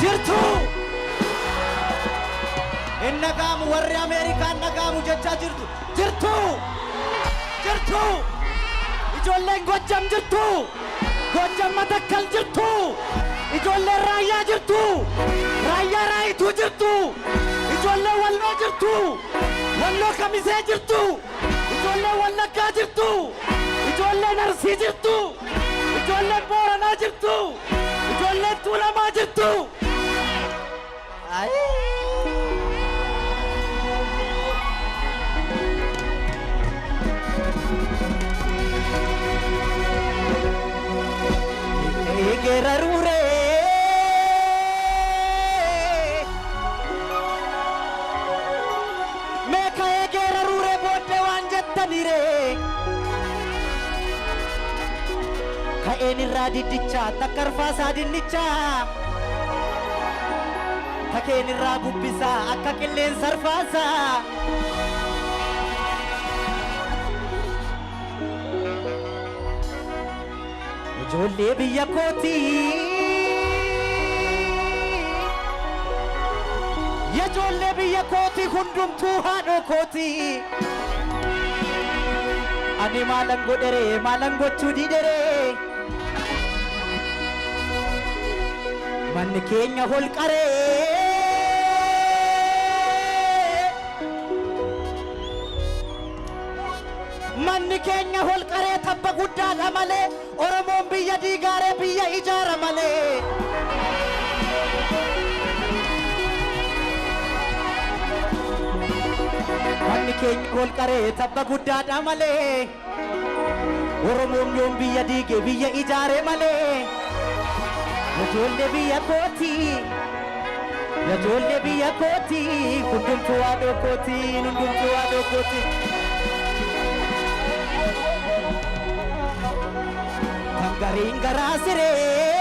Jirtu. Hin dhaga'amu warri Ameerikaan dhaga'amu jechaa jirtu. Jirtu. Jirtu. Ijoolleen Gojjam jirtu. Gojjam Matakkal jirtu. Ijoolleen Raayyaa jirtu. Raayyaa Raayituu jirtu. Ijoolleen Walloo jirtu. Walloo Kamisee jirtu. Ijoolleen Wallaggaa jirtu. Ijoolleen Arsii jirtu. Ijoolleen Booranaa jirtu. Ijoolleen Tuulamaa jirtu. Egerarure. Meeka egerarure booddee waan jettanire. Ka'een irraa diddichaa takka arfaasaa dinnichaa. Takeen irraa bubbisaa akka qilleensa arfaasaa. Ijoollee biyya kootii. Ijoollee biyya kootii hundumtuu haadhoo kootii. Ani maalan godheree maalan gochuu dideree. Manni keenya holqaree. Manni keenya holqaree tabba guddaadha malee Oromoon biyya diigaaree biyya ijaara malee. Manni keenya holqaree tabba guddaadha malee Oromoon yoom biyya diige biyya ijaare malee. Ijoollee biyya kootii. Ijoollee biyya kootii hundumtuu haadhoo kootii hundumtuu haadhoo kootii. Kan gariin garaa siree.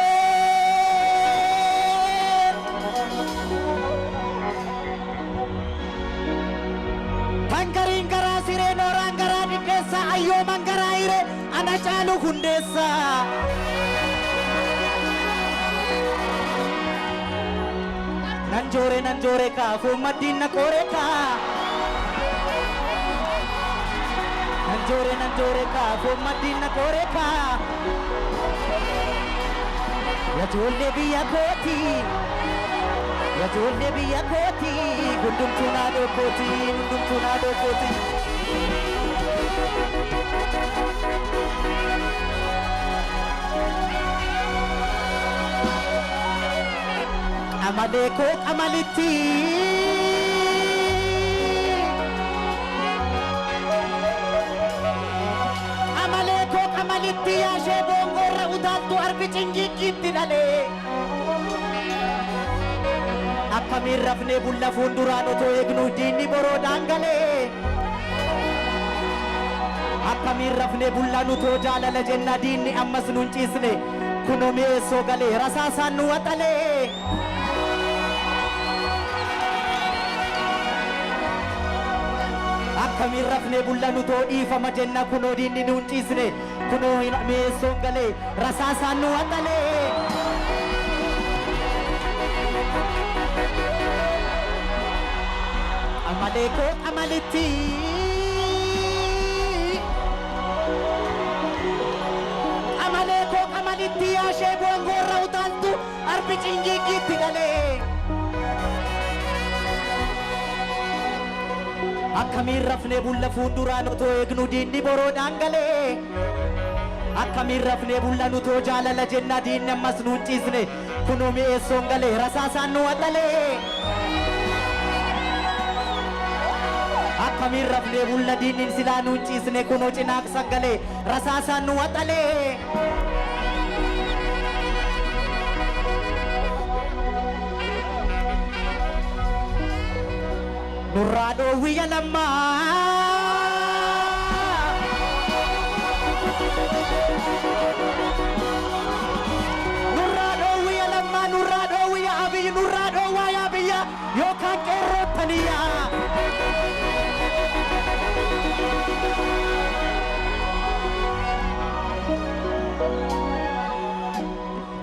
Kan gariin garaa siree nooraan garaa dhidheessa ayyooman garaa hiree ana caalu hundeessa. Nan joore nan joore kaa foon maddiin na qoore kaa. Nan joore nan joore kaa foon maddiin na qoore kaa. Ijoollee biyya kootii. Ijoollee biyya kootii hundumtuu naadhoo kootii hundumtuu naadhoo kootii. Qamalee koo qamalitti. Qamalee koo qamalitti yaashee boongoorra utaaltu arbi cingiggiitti dhalee. Akkamiin rafnee bulla fuulduraan otoo eegnu diinni boroodhaan galee. Akkamiin rafnee bulla nutoo jaalala jenna diinni ammas nun ciisne kunoo mi'eessoo galee rasaasaan nu waxalee. Akkamiin rafnee bulla nutoo dhiifama jenna kunoo diinni nun ciisne kunoo mi'eessoon galee rasaasaan nu waxalee. Qamalee koo qamalitti. Qamalee koo qamalitti yaashee boongoorra utaaltu arbi cingiggiitti galee. Akkamiin rafnee bulla fuulduraan otoo eegnu diinni boroodhaan galee. Akkamiin rafnee bulla nutoo jaalala jenna diinni ammas nuun ciisne kunoo mi'eessoon galee rasaasaan nu waxalee. Akkamiin rafnee bulla diinni silaa nuun ciisne kunoo cinaaqsan galee rasaasaan nu waxalee. Nurraa dhoowwiyya lammaa. Nurraa dhoowwiyya lammaa nurraa dhoowwiyya Abiyyi nurraa dhoowwaa yaa biyya yookaan qeerroottaniyyaa.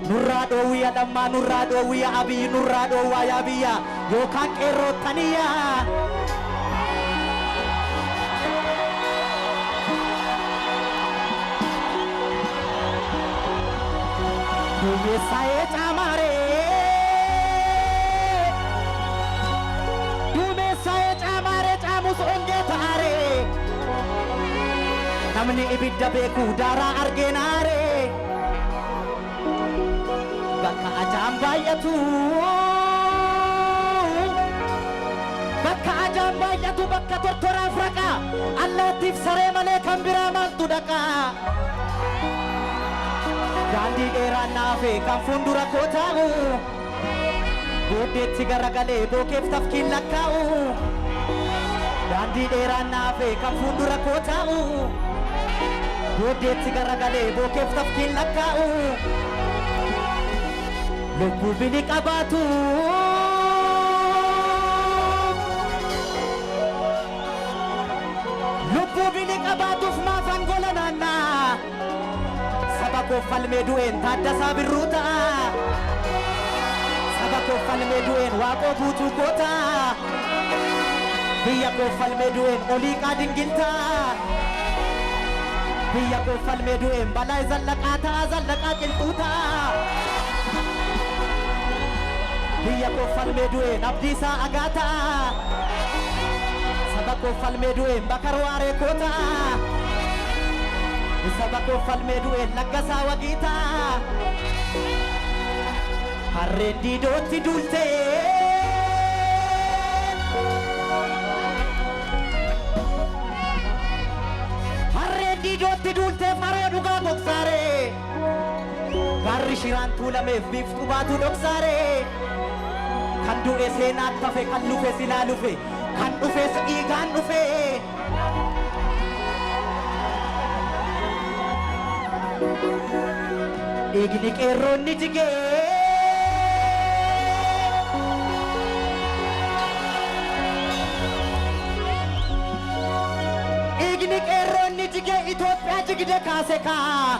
Nurraa dhoowwiya Lammaa, nurraa dhoowwiya Abiyyi, nurraa dhoowwaa yaa biyya yookaan qeerroottaniyya. Duumessaa'ee caamaaree, duumessaa'ee caamaaree, caamus ongee ta'aaree, namni ibidda beeku daaraa argeenaaree. Bakka ajaan baay'atu, bakka ajaan baay'atu, bakka tortoraaf raqa allaattiif saree malee kan biraa maaltu dhaqa? Daandii dheeraan naafe kan fuuldura koo taa'u booddeetti garagalee bookeef tafkiin lakkaa'u. Daandii dheeraan naafe kan fuuldura koo taa'u booddeetti garagalee bookeef tafkiin lakkaa'u. Lubbuu bini qabaatu, lubbuu bini qabaatuuf maaf angola naannaa? Saba koo falmee du'een Taaddasaa Birruu ta'a. Saba koo falmee du'een Waaqoo Guutuu koo ta'a. Biyya koo falmee du'een Oliiqaa Dingil ta'a. Biyya koo falmee du'een Balaa Zallaqaa ta'a, Zallaqaa Qilxuu ta'a. Biyya koo falmee du'een Abdiisaa Agaa ta'a. Saba koo falmee du'een Bakar Waaree koo ta'a. Saba koo falmee du'een Laggasaa Wagii ta'a. Harreen diidootti duultee, harreen diidootti duultee faroo dhugaa gogsaaree, gaarri shiraan tuulameef biiftuu baatu dhoksaaree. Kan du'e seenaan tafe, kan lufe silaa lufe, kan dhufes dhiigaan dhufe. Dhiigni qeerroonni jigee, dhiigni qeerroonni jigee Itoophiyaa jigde kaase kaa.